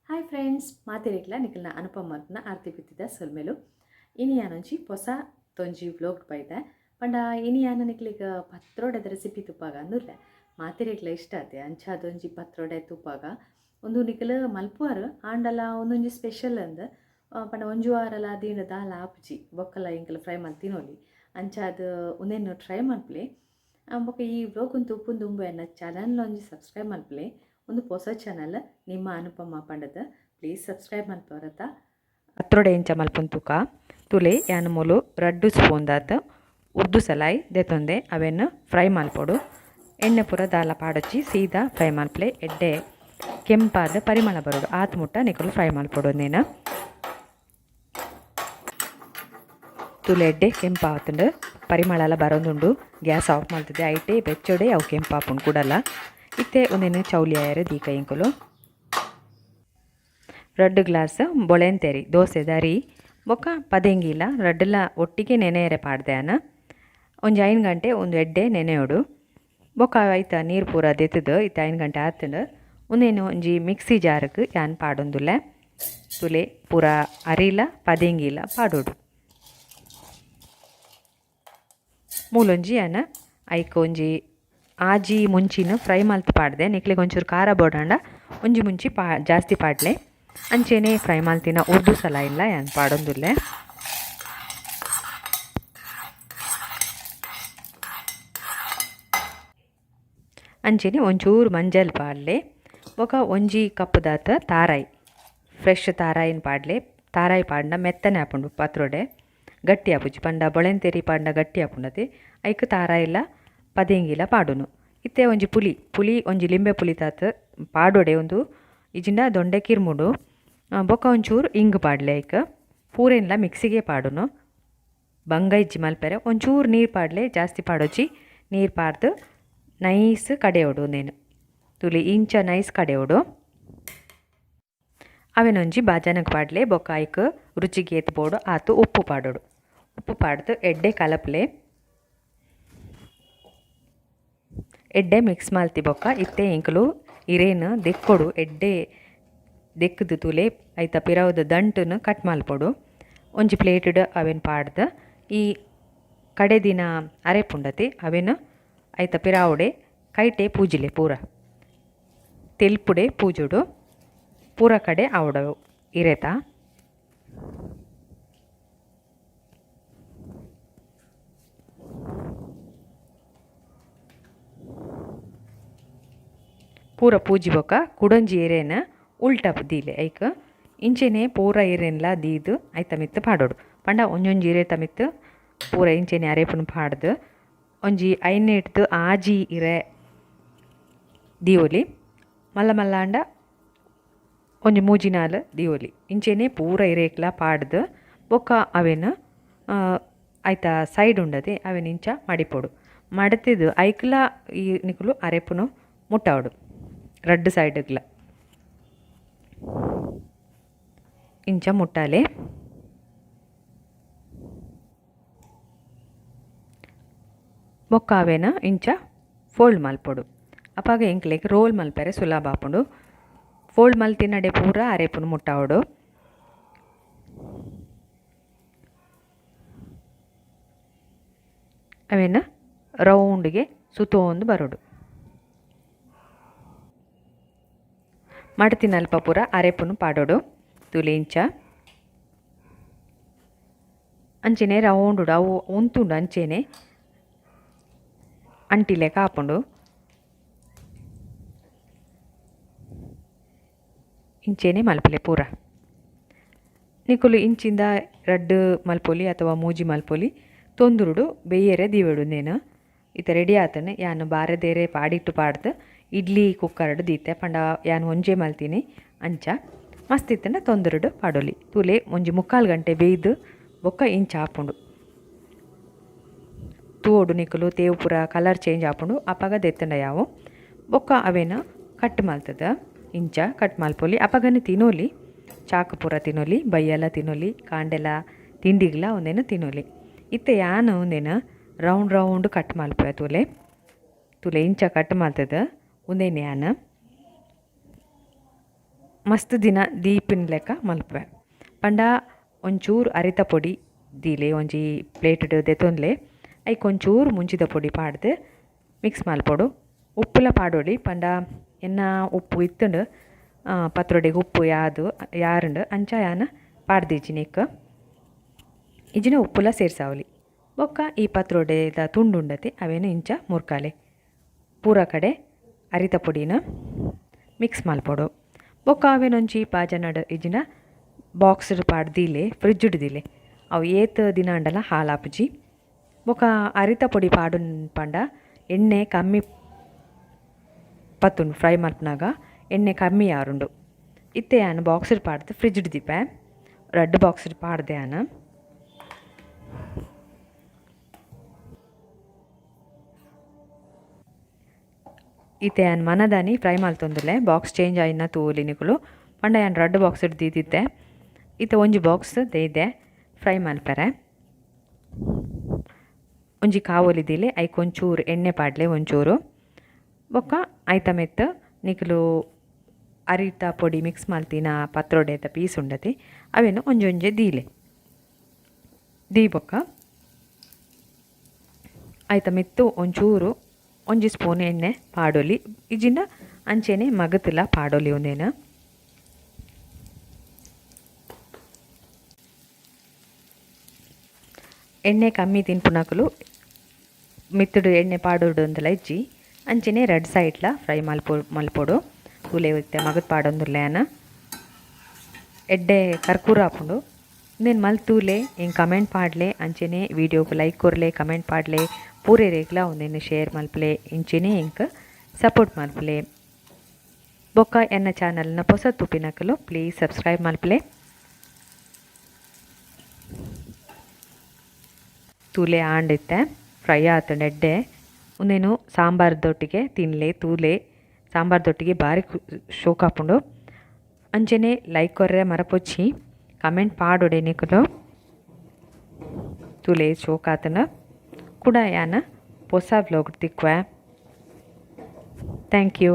Hi friends, ಮಾತೆರೆಗ್ಲ ನಿಕಲ್ನ ಅನುಪಮ ಮಲ್ಪುನ ಆರ್ತಿ ಬಿತ್ತಿದ ಸೊಲ್ಮೆಲು. ಇನಿ ಯಾನೊಂಜಿ ಪೊಸ ತೊಂಜಿ ವ್ಲೋಗ್ ಬೈದೆ. ಪಂಡ ಇನಿ ಯಾನ ನಿಕ್ಲೆಗ್ ಪತ್ರೊಡೆದ ರೆಸಿಪಿ ತುಪ್ಪಾಗ ಅಂದುಲ್ಲೆ. ಮಾತೆರೆಗ್ಲ ಇಷ್ಟ ಆತೆ ಅಂಚಾದೊಂಜಿ ಪತ್ರೊಡೆ ತುಪ್ಪಾಗ. ಉಂದು ನಿಕಲ್ ಮಲ್ಪುವಾರ್ ಆಂಡಲ ಒಂದೊಂಜಿ ಸ್ಪೆಷಲ್ ಅಂದ್. ಪಂಡ ಒಂಜಿ ವಾರಲ ದೀಂಡ ದಾಲ ಆಪುಜಿ. ಬೊಕ್ಕಲ ಎಂಕುಲು ಫ್ರೈ ಮಲ್ತ್ ತಿನೊಲಿ. ಅಂಚಾದ್ ಉಂದೆನ್ ಟ್ರೈ ಮಲ್ಪುಲೆ. ಬೊಕ್ಕ ಈ ವ್ಲೋಗ್ ತುಪ್ಪುನ್ ದುಂಬು ಎನ್ನ ಚಾನಲ್ ಒಂಜಿ ಸಬ್ಸ್ಕ್ರೈಬ್ ಮಲ್ಪುಲೆ. ಒಂದು ಪೊಸ ಚಾನಲ್ ನಿಮ್ಮ ಅನುಪಮ ಪಂಡದ ಪ್ಲೀಸ್ ಸಬ್ಸ್ಕ್ರೈಬ್ ಮಲ್ಪುವರತ. ಪತ್ರೊಡೆ ಎಂಚ ಮಲ್ಪುನ್ ತೂಕ. ತುಲೆ ಯಾನ್ ಮೂಲು ರಡ್ಡ್ ಸ್ಪೂನ್ ದಾತ್ ಉರ್ದು ಸಲಾಯಿ ದೆತೊಂದೆ. ಅವೆನ್ ಫ್ರೈ ಮಲ್ಪೊಡು. ಎಣ್ಣೆ ಪೂರ ದಾಲ ಪಾಡೊಚ್ಚಿ ಸೀದಾ ಫ್ರೈ ಮಲ್ಪಲೆ. ಎಡ್ಡೆ ಕೆಂಪಾದ ಪರಿಮಳ ಬರೋಡು ಆತ್ ಮುಟ್ಟ ನಿಕುಲು ಫ್ರೈ ಮಲ್ಪೊಡು. ಉಂದೆನ್ ತುಲೆ ಎಡ್ಡೆ ಕೆಂಪಾತುಂಡು, ಪರಿಮಳಲ ಬರೋದುಂಡು. Gas off ಮಲ್ತದೆ. ಐಟೆ ಬೆಚ್ಚೊಡೆ ಅವು ಕೆಂಪಾಪುಂಡು ಕುಡಲ. ಇತ್ತೆ ಉಂದೆನ್ ಚೌಲಿ ಆಯೆರೆ ದೀಕ ಎಂಕುಲು. ರಡ್ಡ್ ಗ್ಲಾಸ್ ಬೊಳೆಂತೆರಿ ದೋಸೆದ ಅರಿ ಬೊಕ್ಕ ಪದೆಂಗಿಲ ರಡ್ಡ್ಲ ಒಟ್ಟಿಗೆ ನೆನೆಯರೆ ಪಾಡ್ದೆ ಯಾನ್. ಒಂಜಿ 5 ಗಂಟೆ ಉಂದು ಎಡ್ಡೆ ನೆನೆಯೊಡು. ಬೊಕ್ಕ ಐತ ನೀರು ಪೂರ ದೆತ್ತುದು ಇತ್ತೆ 5 ಗಂಟೆ ಆತ್ಂಡ್. ಉಂದೆನ್ ಒಂಜಿ ಮಿಕ್ಸಿ ಜಾರ್ಗ್ ಯಾನ್ ಪಾಡೊಂದುಲ್ಲೆ. ತುಲೆ ಪೂರ ಅರಿಲ ಪದೆಂಗಿಲ ಪಾಡೊಡು. ಮೂಲೊಂಜಿ ಯಾನ್ ಐಕ್ ಒಂಜಿ ಆಜಿ ಮುಂಚಿನ ಫ್ರೈ ಮಲ್ತ್ ಪಾಡ್ದೆ. ನಿಕ್ಲೆಗ್ ಒಂಚೂರು ಖಾರ ಬೋಡಾಂಡ ಒಂಜಿ ಮುಂಚಿ ಜಾಸ್ತಿ ಪಾಡ್ಲೆ. ಅಂಚೆನೆ ಫ್ರೈ ಮಲ್ತಿನ ಉರ್ದು ಸಲಾಯಿನ್ಲ ಯಾನ್ ಪಾಡೊಂದುಲ್ಲೆ. ಅಂಚೆನೆ ಒಂಚೂರು ಮಂಜಲ್ ಪಾಡ್ಲೆ. ಬೊಕ ಒಂಜಿ ಕಪ್ ದಾತ ತಾರಾಯಿ, ಫ್ರೆಶ್ ತಾರಾಯಿನ್ ಪಾಡ್ಲೆ. ತಾರಾಯಿ ಪಾಡ್ಂಡ ಮೆತ್ತನೆ ಆಪುಂಡು ಪತ್ರೊಡೆ, ಗಟ್ಟಿ ಆಪುಜಿ. ಪಂಡ ಬೊಳೆಂತೆರಿ ಪಾಡ್ಂಡ ಗಟ್ಟಿ ಆಪುಂಡತೆ. ಐಕ್ ತಾರಾಯಿಲ ಪದೆಂಗಿಲ ಪಾಡುನು. ಇತ್ತೆ ಒಂಜಿ ಪುಳಿ, ಪುಳಿ ಒಂಜಿ ಲಿಂಬೆ ಪುಳಿ ತಾತ್ ಪಾಡೊಡೆ. ಉಂದು ಇಜಿಂಡ ದೊಂಡೆ ಕಿರ್ಮುಂಡು. ಬೊಕ ಒಂಚೂರು ಇಂಗ್ ಪಾಡ್ಲೆ. ಐಕ್ ಪೂರೆನ್ಲ ಮಿಕ್ಸಿಗೆ ಪಾಡುನು. ಬಂಗ ಇಜ್ಜಿ ಮಲ್ಪೆರೆ. ಒಂಚೂರು ನೀರು ಪಾಡ್ಲೆ, ಜಾಸ್ತಿ ಪಾಡೊಚ್ಚಿ. ನೀರು ಪಾಡ್ದು ನೈಸ್ ಕಡೆಯೊಡು ಉಂದೆನ್. ತುಲಿ ಇಂಚ ನೈಸ್ ಕಡೆಯೊಡು. ಅವೆನೊಂಜಿ ಬಾಜನಗ್ ಪಾಡ್ಲೆ. ಬೊಕ್ಕ ಐಕ್ ರುಚಿಗೆ ಏತ್ ಬೋಡು ಆತ್ ಉಪ್ಪು ಪಾಡೊಡು. ಉಪ್ಪು ಪಾಡ್ದು ಎಡ್ಡೆ ಕಲಪ್ಲೆ. ಎಡ್ಡೆ ಮಿಕ್ಸ್ ಮಲ್ತಿ ಬೊಕ್ಕ ಇತ್ತೆ ಎಂಕುಲು ಇರೇನ್ ದೆಕ್ಕೊಡು. ಎಡ್ಡೆ ದೆಕ್ಕುದು ತೂಲೆ ಐತ ಪಿರವುದ ದಂಟುನು ಕಟ್ ಮಲ್ಪೊಡು. ಒಂಜಿ ಪ್ಲೇಟುಡು ಅವೆನ್ ಪಾಡ್ದು ಈ ಕಡೆ ದಿನ ಅರೆಪುಂಡತಿ ಅವೆನ್ ಐತ ಪಿರಾವುಡೆ ಕೈಟೆ ಪೂಜಿಲೆ. ಪೂರ ತೆಲ್ಪುಡೆ ಪೂಜೊಡು. ಪೂರ ಕಡೆ ಆವೊಡವು ಇರೆತ. ಪೂರ ಪೂಜಿ ಬೊಕ್ಕ ಕುಡೊಂಜಿ ಇರೆನ್ ಉಲ್ಟ ದೀಲೆ ಐಕ್. ಇಂಚೆನೆ ಪೂರ ಇರೆನ್ಲ ದೀದ್ ಐತ ಮಿತ್ತ್ ಪಾಡೊಡು. ಪಂಡ ಒಂಜೊಂಜಿ ಇರೆತ ಮಿತ್ತ್ ಪೂರ ಇಂಚೆನೆ ಅರೆಪುನು ಪಾಡ್ದ್ ಒಂಜಿ ಐನೆಡ್ದ್ ಆಜಿ ಇರೆ ದೀವೊಲಿ. ಮಲ್ಲ ಮಲ್ಲ ಆಂಡ ಒಂಜಿ ಮೂಜಿ ನಾಲ್ ದೀವೊಲಿ. ಇಂಚೆನೆ ಪೂರ ಇರೆಕ್ಲ ಪಾಡ್ದ್ ಬೊಕ್ಕ ಅವೆನ್ ಐತ ಸೈಡ್ ಉಂಡತೆ ಅವೆನ್ ಇಂಚ ಮಡಿಪೊಡು. ಮಡತಿದ್ ಐಕ್ಲ ಈ ನಿಕುಲು ಅರೆಪುನು ಮುಟ್ಟಾವೊಡು ರಡ್ಡ್ ಸೈಡ್ಗ್ಲ. ಇಂಚ ಮುಟ್ಟಾಲೆ. ಬೊಕ್ಕ ಅವೆನ್ ಇಂಚ ಫೋಲ್ಡ್ ಮಲ್ಪೊಡು. ಅಪಗ ಎಂಕ್ಲೆಗ್ ರೋಲ್ ಮಲ್ಪೆರೆ ಸುಲಭ ಆಪುಂಡು. ಫೋಲ್ಡ್ ಮಲ್ತಿನಡೆ ಪೂರ ಅರೆಪುನು ಮುಟ್ಟಾವೊಡು. ಅವೆನ್ ರೌಂಡ್ಗೆ ಸುತ್ತೊಂದು ಬರೊಡು. ಮಡ್ತಿನಲ್ಪ ಪೂರ ಅರೆಪುನು ಪಾಡೊಡು. ತೂಲೆ ಇಂಚ ಅಂಚೆನೆ ರೌಂಡುಡು ಅವು ಉಂತುಂಡು. ಅಂಚೆನೆ ಅಂಟಿಲೆಕ ಆಪುಂಡು. ಇಂಚೆನೆ ಮಲ್ಪುಲೆ ಪೂರ. ನಿಕುಲು ಇಂಚಿಂದ ರಡ್ಡ್ ಮಲ್ಪೊಲಿ ಅಥವಾ ಮೂಜಿ ಮಲ್ಪೊಲಿ. ತೊಂದುರುಡು ಬೇಯೆರೆ ದೀವೊಡು ಉಂದೆನ್. ಇತ್ತೆ ರೆಡಿ ಆತುಂಡು. ಯಾನ್ ಬಾರೆದೇರೆ ಪಾಡಿಟ್ಟು ಪಾಡ್ದ್ ಇಡ್ಲಿ ಕುಕ್ಕರ್ಡ್ ದೀತೆ. ಪಂಡ ಯಾನ್ ಒಂಜೇ ಮಲ್ತಿನಿ ಅಂಚ. ಮಸ್ತ್ ಇತ್ತ್ಂಡ ತೊಂದುರುಡು ಪಾಡೊಲಿ. ತೂಲೆ ಒಂಜಿ ಮುಕ್ಕಾಲು ಗಂಟೆ ಬೇಯ್ದ್ ಬೊಕ್ಕ ಇಂಚ ಆಪುಂಡು. ತೂವೊಡು ನಿಕುಲು, ತೇವು ಪೂರ ಕಲರ್ ಚೇಂಜ್ ಆಪುಂಡು. ಅಪಗ ದೆತ್ತುಂಡ ಯಾವು. ಬೊಕ್ಕ ಅವೆನ್ ಕಟ್ ಮಲ್ತುದು ಇಂಚ ಕಟ್ ಮಲ್ಪೊಲಿ. ಅಪಗನೆ ತಿನೊಲಿ. ಚಾಕ್ ಪೂರ ತಿನೊಲಿ, ಬಯ್ಯಲ ತಿನೊಲಿ, ಕಾಂಡೆಲ ತಿಂಡಿಗ್ಲ ಉಂದೆನ್ ತಿನೊಲಿ. ಇತ್ತೆ ಯಾನ್ ಉಂದೆನ್ ರೌಂಡ್ ರೌಂಡ್ ಕಟ್ ಮಲ್ಪುವೆ. ತೂಲೆ ತೂಲೆ ಇಂಚ ಕಟ್ ಮಲ್ತುದು ಉಂದೆನ್ ಯಾನ್ ಮಸ್ತ್ ದಿನ ದೀಪಿನ ಲೆಕ್ಕ ಮಲ್ಪುವೆ. ಪಂಡ ಒಂಚೂರು ಅರಿತ ಪೊಡಿ ದೀಲೆ ಒಂಜಿ ಪ್ಲೇಟ್ ದೆತೊನ್ಲೆ ಐಕ್ ಒಂಚೂರು ಮುಂಚಿದ ಪೊಡಿ ಪಾಡ್ದು ಮಿಕ್ಸ್ ಮಲ್ಪೊಡು. ಉಪ್ಪುಲ ಪಾಡೊಲಿ ಪಂಡ ಎನ್ನ ಉಪ್ಪು ಇತ್ತುಂಡು ಪತ್ರೊಡೆಗ್ ಉಪ್ಪು ಯಾದು ಯಾರುಂಡು ಅಂಚ ಯಾನ್ ಪಾಡ್ದಿಜ್ಜಿ ನೆಕ್ ಇಜ್ಜಿನ ಉಪ್ಪುಲ ಸೇರ್ಸಾವೊಲಿ. ಬೊಕ್ಕ ಈ ಪತ್ರೊಡೆದ ತುಂಡು ಉಂಡತೆ ಅವೇನು ಇಂಚ ಮುರ್ಕಾಲೆ ಪೂರ ಕಡೆ ಅರಿತ ಪೊಡಿನ ಮಿಕ್ಸ್ ಮಲ್ಪೊಡು. ಬೊಕ್ಕ ಅವೇನೊಂಜಿ ಬಾಜನಡ್ ಇಜ್ಜಿನ ಬಾಕ್ಸ್ಡ್ ಪಾಡ್ ದೀಲೆ ಫ್ರಿಜ್ಡ್ ದೀಲೆ ಅವು ಏತ್ ದಿನ ಆಂಡಲ ಹಾಳಾಪುಜಿ. ಬೊಕ್ಕ ಅರಿತ ಪೊಡಿ ಪಾಡುನ್ ಪಂಡ ಎಣ್ಣೆ ಕಮ್ಮಿ ಪತ್ತುಂಡು ಫ್ರೈ ಮಲ್ಪುನಗ ಎಣ್ಣೆ ಕಮ್ಮಿ ಆರುಂಡು. ಇತ್ತೆ ಯಾನ್ ಬಾಕ್ಸ್ಡ್ ಪಾಡ್ದು ಫ್ರಿಜ್ಡ್ ದೀಪೆ ರಡ್ಡ್ ಬಾಕ್ಸ್ಡ್ ಪಾಡ್ದೆ ಯಾನ್. ಇತ್ತೆ ಯಾನ್ ಮನದಾನಿ ಫ್ರೈ ಮಲ್ತೊಂದುಲ್ಲೆ ಬಾಕ್ಸ್ ಚೇಂಜ್ ಆಯಿನ ತೂವೊಲಿ ನಿಕುಲು ಪಂಡ ಯಾನ್ ರಡ್ಡ್ ಬಾಕ್ಸ್ಡ್ ದೀದಿತ್ತೆ ಇತ್ತೆ ಒಂಜಿ ಬಾಕ್ಸ್ ದೈದೆ ಫ್ರೈ ಮಲ್ಪೆರೆ. ಒಂಜಿ ಕಾವೊಲಿ ದೀಲೆ ಐಕ್ ಒಂಚೂರು ಎಣ್ಣೆ ಪಾಡ್ಲೆ ಒಂಚೂರು ಬೊಕ್ಕ ಐತ ಮಿತ್ತ್ ನಿಕುಲು ಅರಿತ ಪೊಡಿ ಮಿಕ್ಸ್ ಮಲ್ತಿನ ಪತ್ರೊಡೆದ ಪೀಸ್ ಉಂಡತೆ ಅವೆನ್ ಒಂಜೊಂಜೆ ದೀಲೆ ದೀ ಬೊಕ್ಕ ಐತ ಮಿತ್ತ್ ಒಂಚೂರು ಒಂಜಿ ಸ್ಪೂನ್ ಎಣ್ಣೆ ಪಾಡೊಲಿ ಇಜ್ಜಿಂಡ ಅಂಚೆನೆ ಮಗತ್ಲ ಪಾಡೊಲಿ ಉಂದೆನ್. ಎಣ್ಣೆ ಕಮ್ಮಿ ತಿನ್ಪುನಕುಲು ಮಿತ್ತುಡು ಎಣ್ಣೆ ಪಾಡೊಡು ಅಂದಲ ಇಜ್ಜಿ ಅಂಚೆನೆ ರಡ್ಡ್ ಸೈಡ್ಲ ಫ್ರೈ ಮಲ್ಪೊಡು ತೂಲೆ ಇತ್ತೆ ಮಗತ್ ಪಾಡೊಂದುಲ್ಲೆ ಯಾನ್. ಎಡ್ಡೆ ಕರ್ಕೂರ ಆಪುಂಡು ಉಂದೆನ್ ಮಲ್ತೂಲೆ ಎಂಕ್ ಕಮೆಂಟ್ ಪಾಡ್ಲೆ ಅಂಚೆನೆ ವೀಡಿಯೋಗ್ ಲೈಕ್ ಕೊರ್ಲೆ ಕಮೆಂಟ್ ಪಾಡ್ಲೆ ಪೂರೆರೆಗ್ಲ ಉಂದೆನ್ ಶೇರ್ ಮಲ್ಪುಲೆ ಇಂಚೆನೆ ಎಂಕ್ ಸಪೋರ್ಟ್ ಮಲ್ಪುಲೆ. ಬೊಕ್ಕ ಎನ್ನ ಚಾನಲ್ನ ಪೊಸ ತೂಪಿನಕುಲು ಪ್ಲೀಸ್ ಸಬ್ಸ್ಕ್ರೈಬ್ ಮಲ್ಪುಲೆ. ತೂಲೆ ಆಂಡ್ ಇತ್ತೆ ಫ್ರೈ ಆತುಂಡು ಎಡ್ಡೆ ಉಂದೆನ್ ಸಾಂಬಾರ್ದೊಟ್ಟಿಗೆ ತಿನ್ಲೆ ತೂಲೆ ಸಾಂಬಾರ್ದೊಟ್ಟಿಗೆ ಬಾರಿ ಶೋಕಾಪುಂಡು. ಅಂಚೆನೆ ಲೈಕ್ ಕೊರ್ರೆ ಮರಪೊಚ್ಚಿ ಕಮೆಂಟ್ ಪಾಡೊಡೆ ನಿಕುಲು ತೂಲೆ ಶೋಕಾತುಂಡು ಕುಡ ಯಾನ್ ಪೊಸ ವ್ಲಾಗ್ ತಿಕ್ಕುವೆ. Thank you.